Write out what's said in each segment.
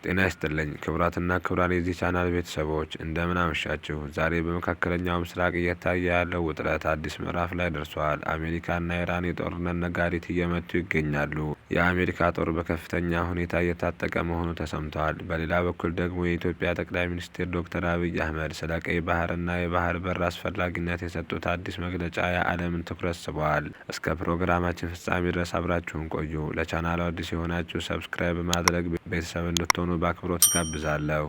ጤና ይስጥልኝ ክቡራትና ክቡራን የዚህ ቻናል ቤተሰቦች፣ እንደምን አመሻችሁ። ዛሬ በመካከለኛው ምስራቅ እየታየ ያለው ውጥረት አዲስ ምዕራፍ ላይ ደርሷል። አሜሪካና ኢራን የጦርነት ነጋሪት እየመቱ ይገኛሉ። የአሜሪካ ጦር በከፍተኛ ሁኔታ እየታጠቀ መሆኑ ተሰምቷል። በሌላ በኩል ደግሞ የኢትዮጵያ ጠቅላይ ሚኒስትር ዶክተር አብይ አህመድ ስለ ቀይ ባህርና የባህር በር አስፈላጊነት የሰጡት አዲስ መግለጫ የዓለምን ትኩረት ስበዋል። እስከ ፕሮግራማችን ፍጻሜ ድረስ አብራችሁን ቆዩ። ለቻናሉ አዲስ የሆናችሁ subscribe በማድረግ ቤተሰብ እንድትሆኑ በአክብሮት ጋብዛለሁ።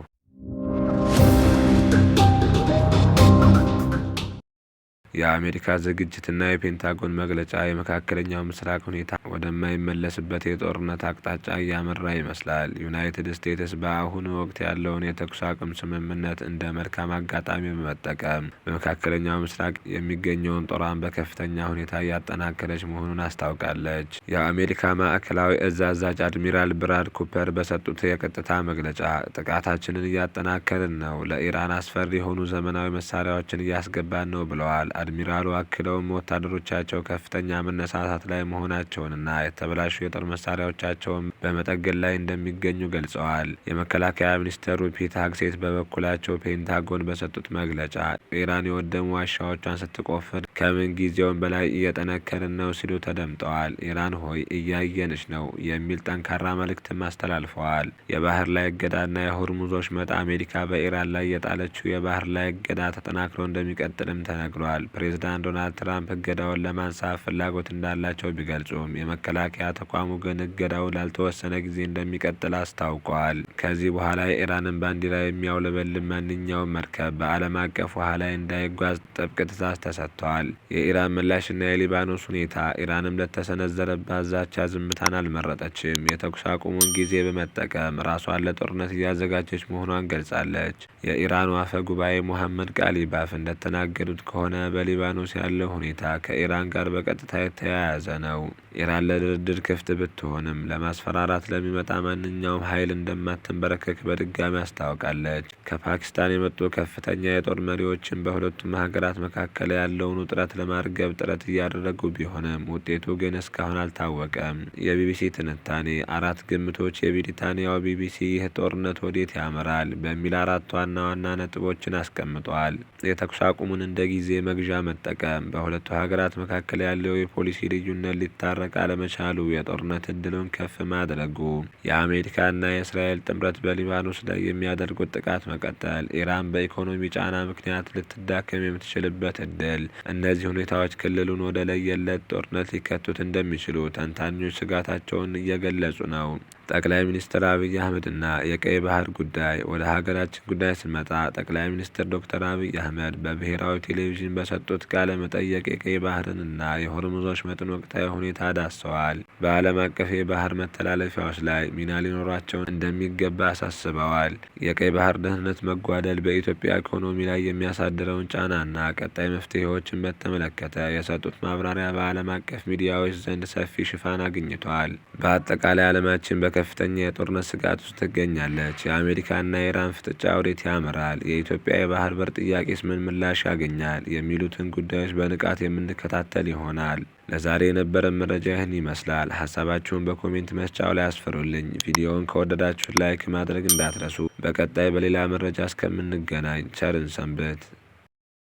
የአሜሪካ ዝግጅትና የፔንታጎን መግለጫ የመካከለኛው ምስራቅ ሁኔታ ወደማይመለስበት የጦርነት አቅጣጫ እያመራ ይመስላል። ዩናይትድ ስቴትስ በአሁኑ ወቅት ያለውን የተኩስ አቁም ስምምነት እንደ መልካም አጋጣሚ በመጠቀም በመካከለኛው ምስራቅ የሚገኘውን ጦሯን በከፍተኛ ሁኔታ እያጠናከረች መሆኑን አስታውቃለች። የአሜሪካ ማዕከላዊ እዝ አዛዥ አድሚራል ብራድ ኩፐር በሰጡት የቀጥታ መግለጫ "ጥቃታችንን እያጠናከርን ነው፣ ለኢራን አስፈሪ የሆኑ ዘመናዊ መሳሪያዎችን እያስገባን ነው" ብለዋል። አድሚራሉ አክለውም ወታደሮቻቸው ከፍተኛ መነሳሳት ላይ መሆናቸውንና የተበላሹ የጦር መሳሪያዎቻቸውን በመጠገን ላይ እንደሚገኙ ገልጸዋል። የመከላከያ ሚኒስትሩ ፒት ሄግሴት በበኩላቸው ፔንታጎን በሰጡት መግለጫ "ኢራን የወደሙ ዋሻዎቿን ስትቆፍር ከምን ጊዜውም በላይ እየጠነከርን ነው" ሲሉ ተደምጠዋል። "ኢራን ሆይ፣ እያየንሽ ነው" የሚል ጠንካራ መልእክትም አስተላልፈዋል። የባህር ላይ እገዳና የሆርሙዝ ወሽመጥ። አሜሪካ በኢራን ላይ የጣለችው የባህር ላይ እገዳ ተጠናክሮ እንደሚቀጥልም ተነግሯል። ፕሬዝዳንት ዶናልድ ትራምፕ እገዳውን ለማንሳት ፍላጎት እንዳላቸው ቢገልጹም፣ የመከላከያ ተቋሙ ግን እገዳው ላልተወሰነ ጊዜ እንደሚቀጥል አስታውቋል። ከዚህ በኋላ የኢራንን ባንዲራ የሚያውለበልብ ማንኛውም መርከብ በዓለም አቀፍ ውሃ ላይ እንዳይጓዝ ጥብቅ ትዕዛዝ ተሰጥቷል። የኢራን ምላሽና የሊባኖስ ሁኔታ። ኢራንም ለተሰነዘረባት ዛቻ ዝምታን አልመረጠችም። የተኩስ አቁሙን ጊዜ በመጠቀም ራሷን ለጦርነት እያዘጋጀች መሆኗን ገልጻለች። የኢራኑ አፈ ጉባኤ ሞሐመድ ቃሊባፍ እንደተናገሩት ከሆነ በሊባኖስ ያለው ሁኔታ ከኢራን ጋር በቀጥታ የተያያዘ ነው። ኢራን ለድርድር ክፍት ብትሆንም ለማስፈራራት ለሚመጣ ማንኛውም ኃይል እንደማትንበረከክ በድጋሚ አስታውቃለች። ከፓኪስታን የመጡ ከፍተኛ የጦር መሪዎችም በሁለቱም ሀገራት መካከል ያለውን ውጥረት ለማርገብ ጥረት እያደረጉ ቢሆንም ውጤቱ ግን እስካሁን አልታወቀም። የቢቢሲ ትንታኔ፣ አራት ግምቶች። የብሪታንያው ቢቢሲ "ይህ ጦርነት ወዴት ያመራል?" በሚል አራት ዋና ዋና ነጥቦችን አስቀምጧል። የተኩስ አቁሙን እንደ ጊዜ መግዣ መጠቀም፣ በሁለቱ ሀገራት መካከል ያለው የፖሊሲ ልዩነት ሊታረቅ አለመቻሉ የጦርነት እድሉን ከፍ ማድረጉ፣ የአሜሪካና የእስራኤል ጥምረት በሊባኖስ ላይ የሚያደርጉት ጥቃት መቀጠል፣ ኢራን በኢኮኖሚ ጫና ምክንያት ልትዳከም የምትችልበት እድል። እነዚህ ሁኔታዎች ክልሉን ወደ ለየለት ጦርነት ሊከቱት እንደሚችሉ ተንታኞች ስጋታቸውን እየገለጹ ነው። ጠቅላይ ሚኒስትር አብይ አህመድና የቀይ ባህር ጉዳይ። ወደ ሀገራችን ጉዳይ ስንመጣ ጠቅላይ ሚኒስትር ዶክተር አብይ አህመድ በብሔራዊ ቴሌቪዥን በሰጡት ቃለ መጠይቅ የቀይ ባህርንና የሆርሙዝ ወሽመጥን ወቅታዊ ሁኔታ ዳሰዋል። በዓለም አቀፍ የባህር መተላለፊያዎች ላይ ሚና ሊኖራቸው እንደሚገባ አሳስበዋል። የቀይ ባህር ደህንነት መጓደል በኢትዮጵያ ኢኮኖሚ ላይ የሚያሳድረውን ጫናና ቀጣይ መፍትሄዎችን በተመለከተ የሰጡት ማብራሪያ በዓለም አቀፍ ሚዲያዎች ዘንድ ሰፊ ሽፋን አግኝቷል። በአጠቃላይ ዓለማችን በከፍተኛ የጦርነት ስጋት ውስጥ ትገኛለች። የአሜሪካና የኢራን ፍጥጫ ወዴት ያመራል? የኢትዮጵያ የባህር በር ጥያቄስ ምን ምላሽ ያገኛል? የሚሉትን ጉዳዮች በንቃት የምንከታተል ይሆናል። ለዛሬ የነበረን መረጃ ይህን ይመስላል። ሀሳባችሁን በ comment መስጫው ላይ አስፍሩልኝ። ቪዲዮውን ከወደዳችሁት like ማድረግ እንዳትረሱ። በቀጣይ በሌላ መረጃ እስከምንገናኝ ቸር እንሰንብት።